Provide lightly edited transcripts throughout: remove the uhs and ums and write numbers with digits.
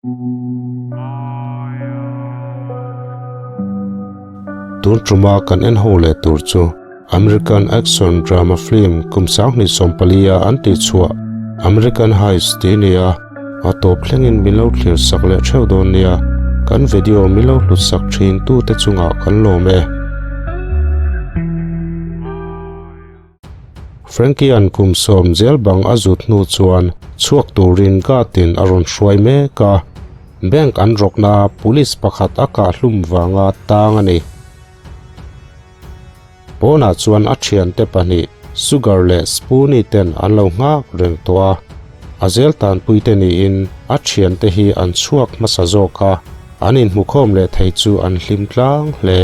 Tun tuma kan en ho leh tur chu American action drama film kum 2014 a an tih chhuah American Heist tih a ni a, a tawp thlengin min lo thlir sak leh theuh dawn nia, kan video min lo hlut sak thin tute chungah kan lawm e. Frankie-a'n kum 10 zel bang a zut hnu chuan chhuak turin guard-in a rawn hruai mek a, bank an rawkna police pakhat a kah hlum vanga tang a ni. Pawnah chuan a thiante pahnih Sugar leh Spoonie ten an lo nghak reng tawh a, a zel tanpuite niin a thiante hi an chhuak hmasa zawk a, an inhmukhawm leh thei chu an hlim tlang hle.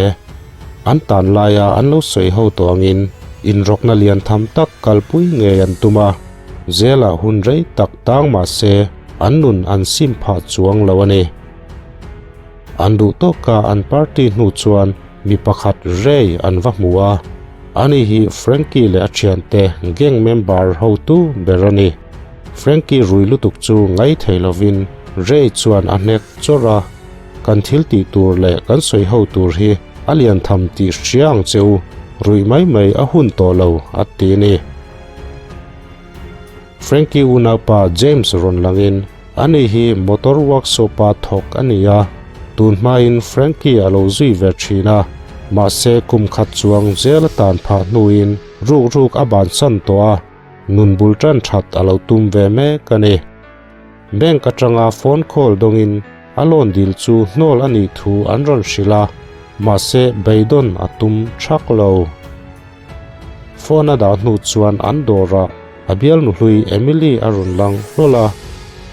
An tan laia an lo sawi ho tawh angin inrawkna lian tham tak kalpui ngei an tum a, zelah hun rei tak tang mah se an nun an sim phah chuang lo a ni. An duh tawka an party hnu chuan mi pakhat Ray an va hmu a, ani hi Frankie leh a thiante gang member hotu ber a ni. Frankie rui lutuk chu ngaithei lovin Ray chuan a hnek chawrh a. Kan thil tih tur leh kan sawi ho tur hi a lian tham tih hria ang che u, ruih mai mai a hun tawh lo, a ti a ni. Frankie unaupa James rawn langin ani hi motor workshop-a thawk a ni a, tun hmain Frankie a lo zui ve thin a, mahse kum khat chuang zel a tan phah hnuin ruk ruk a bansan tawh a, nun bul tan that a lo tum ve mek a ni. Bank atanga phone call dawngin a loan dil chu hnawl a nih thu an rawn hrilh a, mahse beidawn a tum thak lo. Phone a dah hnu chuan an dawrah a bialnu hlui Emily a rawn lang hlawl a,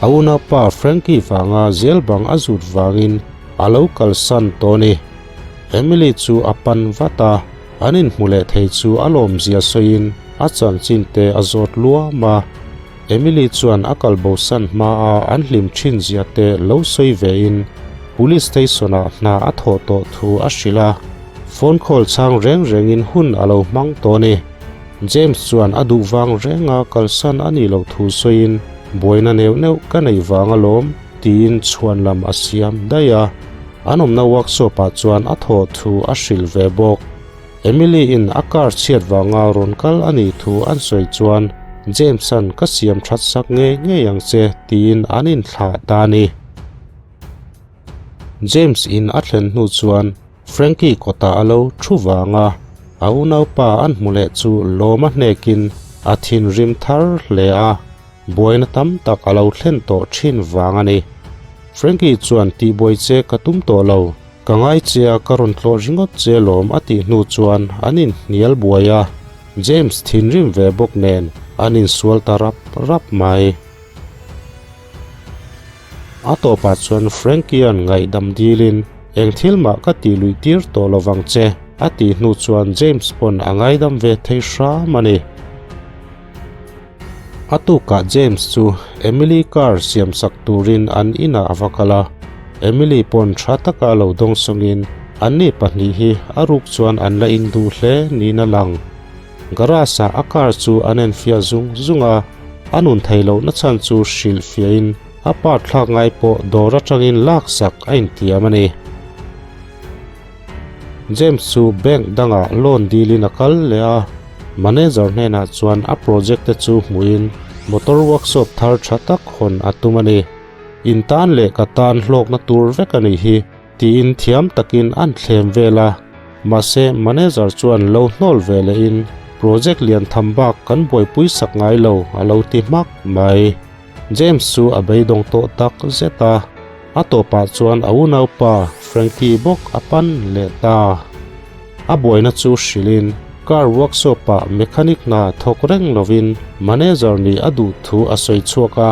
a unaupa Frankie vanga zel bang a zut vangin a lo kalsan tawh a ni. Emily chu a pan vat a, an inhmu leh thei chu a lawmzia sawiin a chanchin te a zawt luam a. Emily chuan a kal bosan hmaa an hlim thin zia te lo sawi ve in Police station ah hna a thawh tawh thu a hrilh a, phone call chhang reng reng in hun a lo hmang tawh a ni. James chuan a duh vang renga kalsan a nih loh thu sawiin buaina neuh neuh ka nei vang alawm tiin chhuan lam a siam daih a, an awmna workshop ah chuan a thawh thu a hrilh ve bawk. Emily in a car chhiat vanga rawn kal a nih thu an sawi chuan James-a'n ka siam that sak ngei ngei ang che tiin an inthlah ta a ni. James in a thlen hnu chuan Frankie kawtah a lo thu vang a, a unaupa an hmu leh chu lawm a hnekin a thinrim thar hle a, buaina tam tak a lo thlen tawh thin vang a ni. Frankie chuan tihbuai che ka tum tawh lo. Ka ngai che a, ka rawn tlawh ringawt che lawm a tih hnu chuan an inhnial buai a, James thinrim ve bawk nen an insual ta rap rap mai. A tawpah chuan Frankie-a'n ngaihdam dilin eng thil mah ka tih luih tir tawh lo vang che a tih hnu chuan James pawn a ngaidam ve thei hram a ni. A tukah James chu Emily car siamsak turin an inah a va kal a, Emily pawn tha taka lo dawng sawngin anni pahnih hi a ruk chuan an la induh hle niin a lang. Garage ah a car chu an enfiah zung zung a, a nun theih lohna chhan chu hrilhfiahin a part thlak ngai pawh dawr atangin laksak a intiam a ni. James chu bank dangah loan dilin a kal leh a, manager hnenah chuan a project te chu hmuhin motor workshop thar tha tak hawn a tum a ni. In tan leh ka tan hlawkna tur vek a nih hi tiin thiam takin an thlem vel a, mahse manager chuan lo hnawl ve lehin project lian tham bak kan buaipui sak ngai lo a lo ti hmak mai. James chu a beidawng tawh tak zet a. A tawpah chuan a unaupa Frankie bawk a pan leh ta. A buaina chu hrilhin car workshop-ah mechanic hna thawk reng lovin manager nih a duh thu a sawi chhuak a.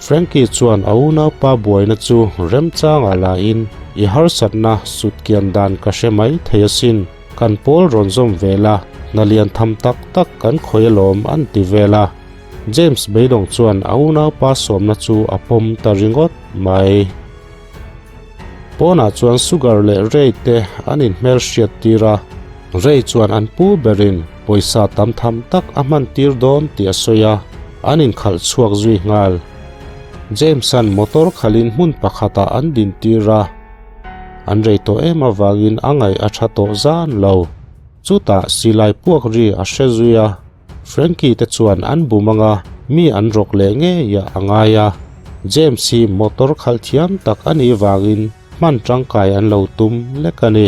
Frankie chuan a unaupa buaina chu remchangah lahin i harsatna sutkian dan ka hre mai thei asin, kan pawl rawn zawm ve la, hna lian tham tak tak kan khawi alawm an ti vel a. James beidawng chuan a unaupa sawmna chu a pawm ta ringawt mai. Pawnah chuan Sugar leh Ray te an inhmel hriat tir a, Ray chuan an pu berin pawisa tam tham tak a hman tir dawn tih a sawi a, an inkhalh chhuak zui nghal. James-a'n motor khalhin hmun pakhatah an dintir a, an rei tawh em avangin a ngaih a tha tawh zan lo. Chutah silai puak ri a hre zui a, Frankie te chuan an bum anga mi an rawk leh ngei ah a ngai a, James hi motor khalh thiam tak a nih vangin hman tangkai an lo tum lek a ni.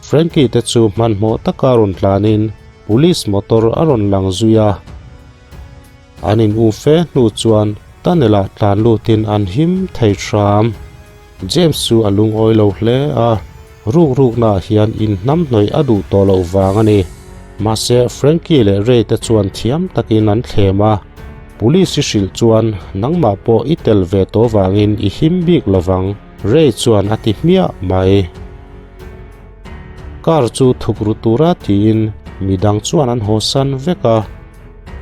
Frankie te chu hmanhmawh taka rawn tlanin police motor a rawn lang zui a. An in u fe hnu chuan tunnel ah tlan lutin an him thei hram. James chu a lungawi lo hle a, ruk rukna ah hian in hnam hnawih a duh tawh loh vang a ni. Mahse Frankie leh Ray te chuan thiam takin an thlem a, Police i hrilh chuan nangmah pawh i tel ve tawh vangin i him bik lovang, Ray chuan a ti hmiah mai. Car chu thuk ru tura tiin midang chuan an hawsan vek a.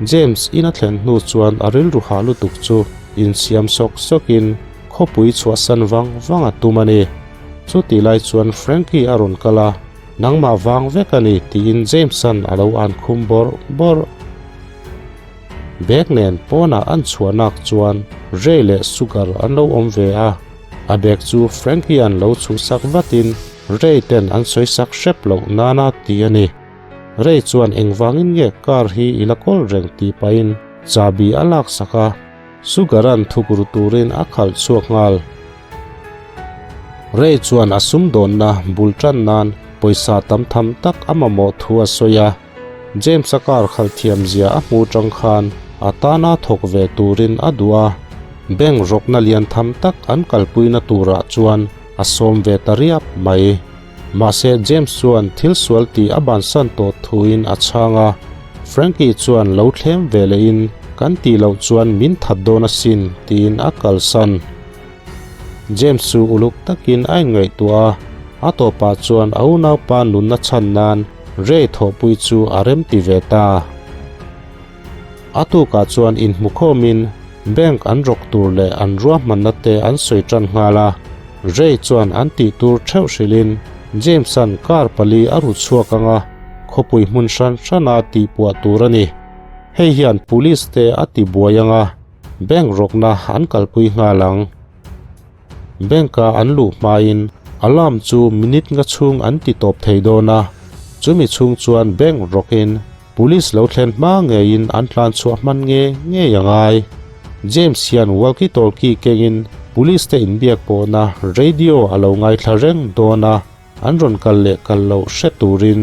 James in a thlen hnu chuan a rilru hah lutuk chu insiam sawk sawkin khawpui chhuahsan vang vang a tum a ni. Chutih lai chuan Frankie a rawn kal a, Nangmah vang vek a ni tiin James-a'n a lo an khum bawrh bawrh. Bag nen pawnah an chhuahnak chuan Ray leh Sugar an lo awm ve a, a bag chu Frankie-a'n lo chhuhsak vatin Ray ten an sawisak hrep loh nana ti a ni. Ray chuan engvangin nge car hi i la kawl reng tih pahin chahbi a laksak a, Sugar-a'n thuk ru turin a khalh chhuak nghal. Ray chuan a sumdawnna bul tan nan pawisa tam tham tak a mamawh thu a sawi a, James-a car khalh thiam zia a hmuh tang khan a tana thawk ve turin a duh a, bank rawkna lian tham tak an kalpuina turah chuan a sawm ve ta riap mai. Mahse James chuan thil sual tih a bansan tawh thuin a chhang a, Frankie chuan lo thlem ve lehin kan tih loh chuan min that dawn asin tiin a kalsan. James chu uluk takin a inngaihtuah a, a tawpah chuan a unaupa nunna chhan nan Ray thawhpui chu a remti ve ta. A tukah chuan inhmukhawmin bank an rawk tur leh an ruahmanna te an sawi tan nghal a, Ray chuan an tih tur theuh hrilhin James-a'n car pali a ru chhuak ang a, khawpui hmun hran hrana tihpuah tur a ni. Hei hian police te a tibuai ang a, bank rawkna an kalpui nghal ang. Bank-a an luh hmain alarm chu minute nga chhung an ti tawp thei dawn a, chumi chhung chuan bank rawkin Police lo thlen hma ngeiin an tlan chhuah hman nge ngei a ngai. James hian walkie talkie kengin police te inbiak pawhna radio a lo ngaithla reng dawn a, an rawn kal leh kal loh hre turin.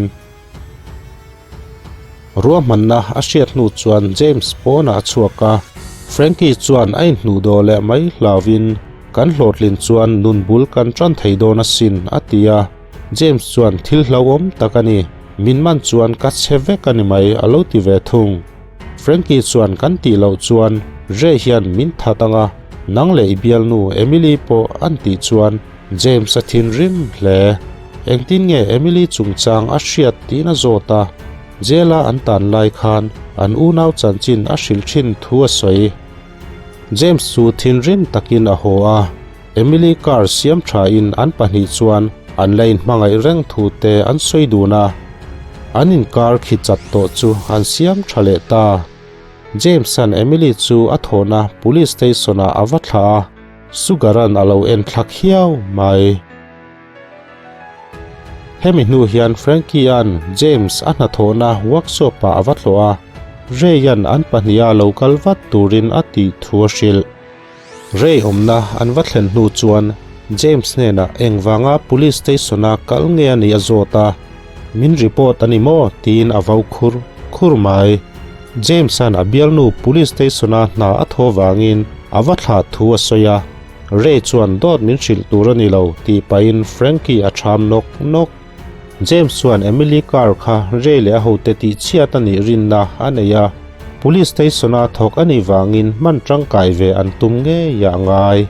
Ruahmanna a hriat hnu chuan James pawnah a chhuak a, Frankie chuan a inhnuh dawh leh mai hlauvin kan hlawhtlin chuan nun bul kan tan thei dawn asin a ti a. James chuan thil hlauhawm tak a ni, min man chuan ka chhe vek a ni mai a lo ti ve thung. Frankie chuan kan tih loh chuan Ray hian min that ang a, nang leh i bialnu Emily pawh an tih chuan James a thinrim hle. Engtin nge Emily chungchang a hriat tiin a zawt a, jail a an tan lai khan an unau chanchin a hrilh thin thu a sawi. James chu thinrim takin a haw a. Emily car siam tha in an pahnih chuan an la inhmangaih reng thu te an sawi dun a, an inkar khi chat tawh chu an siam tha leh ta. James an Emily chu a thawhna police station ah a va thlah a, Sugar an a lo en thla khiau mai. Hemi hnu hian Frankie an James a hnathawhna workshop ah a va tlawh a, Ray an an pahniha lo kal vat turin a tih thu a hrilh. Ray awmna an va thlen hnu chuan James hnenah engvanga police station-a kal nge a nih a zawt a, Min report a ni maw? tiin a vau khur khur mai. James-a'n a bialnu police station-a hna a thaw vangin a va thlah thu a sawi a, Ray chuan dawt min hrilh tur a ni lo tih pahin Frankie a ṭham nawk nawk. James chuan Emily car kha Ray leh a hote tih chhiat a nih rinna a nei a, police station-a thawk a nih vangin hman tangkai ve an tum ngei a ngai.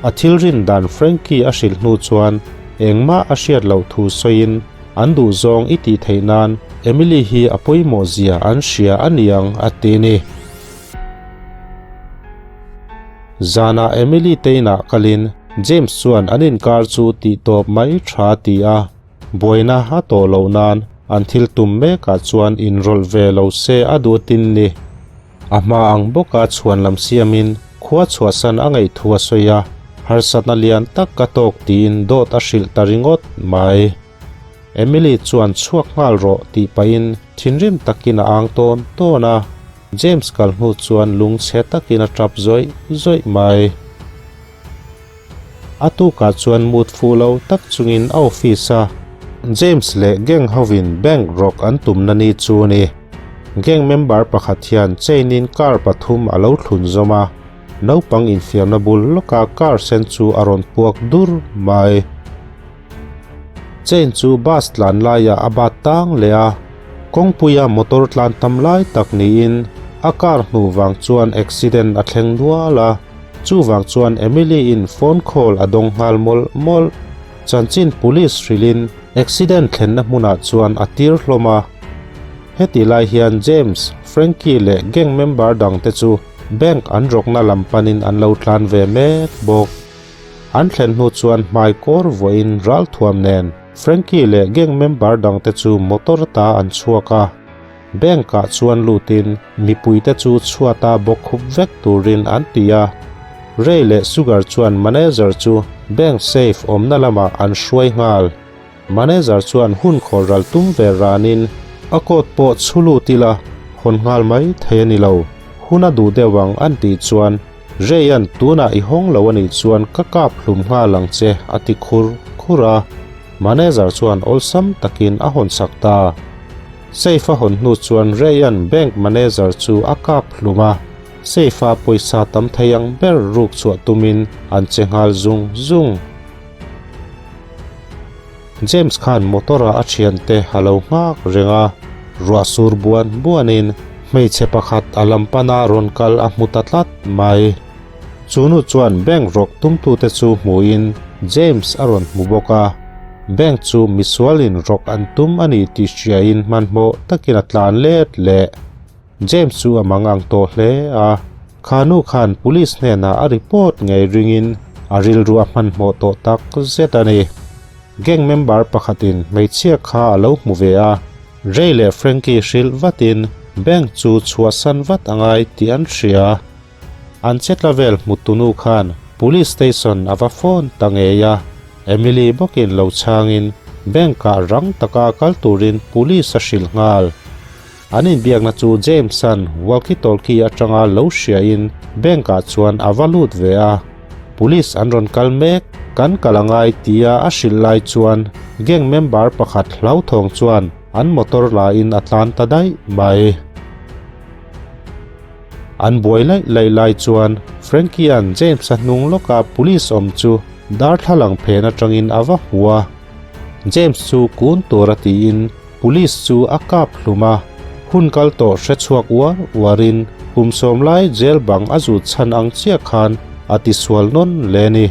A thil rin dan Frankie a hrilh hnu chuan engmah a hriat loh thu sawiin an duhzawng i tih theih nan Emily hi a pawimawh zia an hria a niang a ti ni. Zanah Emily te inah kalin James chuan an inkar chu tih tawp mai tha a ti a, buaina a tawh loh nan an thil tum mekah chuan inrawlh ve lo se a duh tin ni. A hma ang bawka chhuan lam siamin. Khua chhuahsan a ngaih thu a sawi a, harsatna lian tak ka tawk tiin dawt a hrilh ta ringawt mai. Emily chuan chhuak nghal rawh tih pahin thinrim takin a ang tawn tawn a, James kal hnu chuan lungchhe takin a tap zawih zawih mai. A tukah chuan mut fuh lo tak chungin a office a James leh gang hovin bank rawk an tumna ni chu a ni. Gang member pakhat hian chain in car pathum a lo thlun zawm a, naupang infiamna bul lawka car sen chu a rawn puak dur mai. Chain chu bus tlan laiah a bat tang leh a, kawngpuia motor tlan tam lai tak niin a car hnuh vang chuan accident a thleng nual a. Chuvang chuan Emily-in phone call a dawng nghal mawlh mawlh. Chanchin police hrilhin accident thlenna hmunah chuan a tir hlawm a. Heti lai hian James, Frankie leh gang member dangte chu bank an rawkna lam panin an lo tlan ve mek bawk. An thlen hnu chuan hmai kawr vuahin ralthuam nen Frankie leh gang member dangte chu motor ta an chhuak a. Bank ah chuan lutin mipuite chu chhuata bawk khup vek turin an ti a. Ray leh Sugar chuan manager chu bank safe awmna lamah an hruai nghal. Manager chuan hun khawr ral tum ve ranin a coat pawh chhu lut ila hawn nghal mai thei a ni lo. Hun a duh deuh ang an tih chuan Ray-a'n tunah i hawng lo a nih chuan ka kap hlum nghal ang che a ti khur khur a. Manager chuan awlsam takin a hawn sak ta. Safe a hawn hnu chuan Ray-a'n bank manager chu a kap hlum a, safe-a pawisa tam thei ang ber ruk chhuah tumin an che nghal zung zung. James khan motor-a a thiante a lo nghak reng a, ruah sur buan buanin hmeichhe pakhat a lam pana rawn kal a hmu ta tlat mai. Chu nu chuan bank rawk tumtute chu hmuhin James a rawn hmu bawk a, bank chu misualin rawk an tum a ni tih hriain hmanhmawh takin a tlan let leh. James chu a mang ang tawh hle a, kha nu khan police hnenah a report ngei ringin a rilru a hmanhmawh tawh tak zet a ni. Gang member pakhatin hmeichhia kha a lo hmu ve a, Ray leh Frankie hrilh vatin bank chu chhuahsan vat a ngai tih an hria. An chetla vel hmutunu khan Police Station a va phone ta ngei a, Emily bawkin lo chhangin Bank-ah rang taka kal turin Police a hrilh nghal. An inbiakna chu James-a'n walkie-talkie atanga lo hriain Bank-ah chuan a va lut ve a, Police an rawn kal mek, kan kal a ngai tia a hrilh lai chuan gang member pakhat hlauthawng chuan an motor lain a tlan ta daih mai. An buai laih laih lai chuan Frankie-a'n James-a hnung lawka police awm chu darthlalang phen atangin a va hmu a. James chu kun tur a tiin police chu a kap hlum a. Hun kal tawh hre chhuak uar uarin kum sawm lai jail bang a zut chhan ang chiah khan a tisual nawn le ni.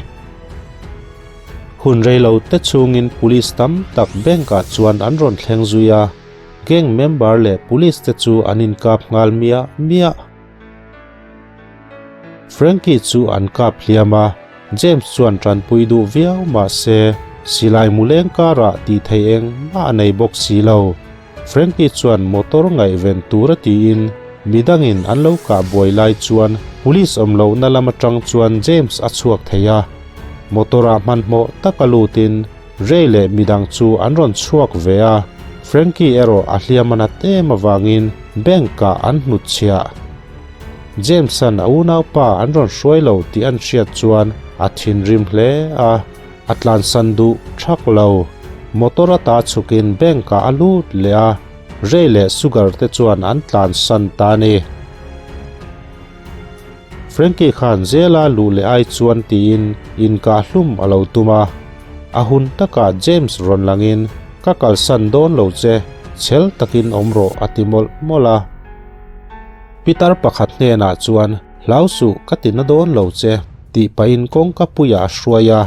Hun reilo te chhungin police tam tak bank-ah chuan an rawn thleng zui a. Gang member leh police te chu an inkap nghal miah miah. Frankie chu an kap hliam a, James chuan tanpui duh viau mah se silai mu leng karah tih theih eng mah a nei bawk si lo. Frankie chuan motor ngaihven tur a tiin midangin an lo kah buai lai chuan police awm lohna lam atang chuan James a chhuak thei a. Motor ah hmanhmawh taka lutin Ray leh midang chu an rawn chhuak ve a, Frankie erawh a hliam a nat em avangin bank ah an hnutchhiah. James-a'n a unaupa an rawn hruai lo tih an hriat chuan a thinrim hle a, a tlansan duh thak lo. Motor ata chhukin bank ah a lut leh a, Ray leh Sugar te chuan an tlansan ta a ni. Frankie khan zela luh leh ai chuan tiin inkahlum a lo tum a. A hun takah James rawn langin, Ka kalsan dawn lo che, chhel takin awm rawh a ti mawlh mawlh a. Pitar pakhat hnenah chuan, Hlau suh, ka ti na dawn lo che, tih pahin kawngka puiah a hruai a.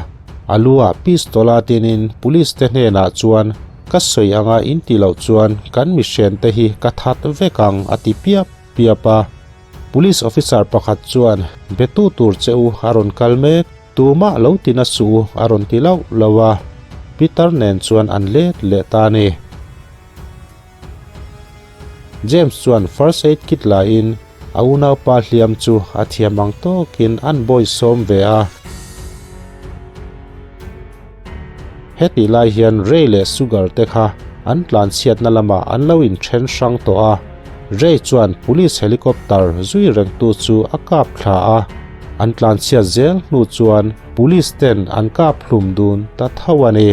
A lu ah pistol a tinin police te hnenah chuan, Ka sawi anga in ti loh chuan kan mihrente hi ka that vek ang a ti piap piap a. Police officer pakhat chuan betu tur che u a rawn kal mek, tumah lo ti na suh u a rawn ti lauh lauh a, Peter nen chuan an let leh ta a ni. James chuan first aid kit la in a unaupa hliam chu a thiam ang tawkin an bawisawm ve a. Hetih lai hian Ray leh Sugar te kha an tlanchhiatna lamah an lo inthen hrang tawh a, Ray chuan police helicopter zui rengtu chu a kap thla a, an tlanchhiat zel hnu chuan police ten an kap hlum dun ta tho a ni.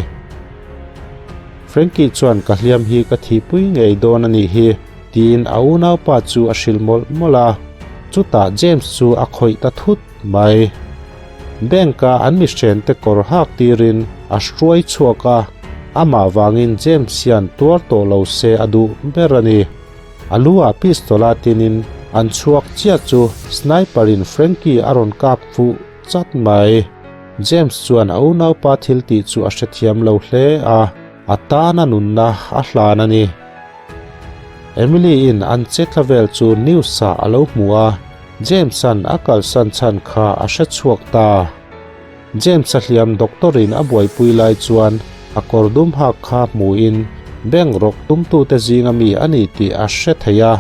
Frankie chuan ka hliam hi ka thihpui ngei dawn a nih hi tiin a unaupa chu a hrilh mawlh mawlh a, chutah James chu a khawih ta thut mai. Bank-a an mihrente kawr hak tirin a hruai chhuak a, amah vangin James hian tuar tawh lo se a duh ber a ni. A lu-ah pistol-a tinin an chhuak chiah chu sniper-in Frankie a rawn kap fuh chat mai. James chuan a unaupa thil tih chu a hrethiam lo hle a, a tana nunna a hlan a ni. Emily-in an che thla vel chu news-ah a lo hmu a, James-a'n a kalsan chhan kha a hre chhuak ta. James-a hliam doctor-in a buaipui lai chuan a kawr dum hak kha hmuin bank rawk tumtute zinga mi a ni tih a hre thei a,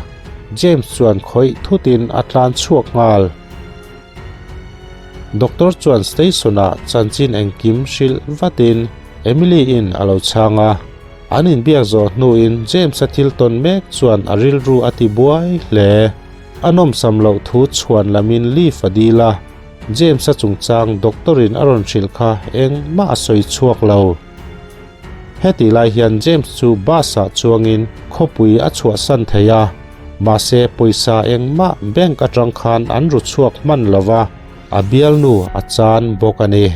James chuan khawih thutin a tlan chhuak nghal. Doctor chuan station-ah chanchin engkim hrilh vatin Emily-in a lo chhang a. An inbiak zawh hnuin James-a thil tawn mek chuan a rilru a ti buai hle. A nawmsam loh thu chhuan lamin leave a dil a, James-a chungchang doctor-in a rawn hrilh kha engmah a sawi chhuak lo. Hetih lai hian James chu bus-ah chuangin khawpui a chhuahsan thei a, mahse pawisa engmah bank atang khan an ru chhuak hman lo va, a bialnu a chan bawk a ni.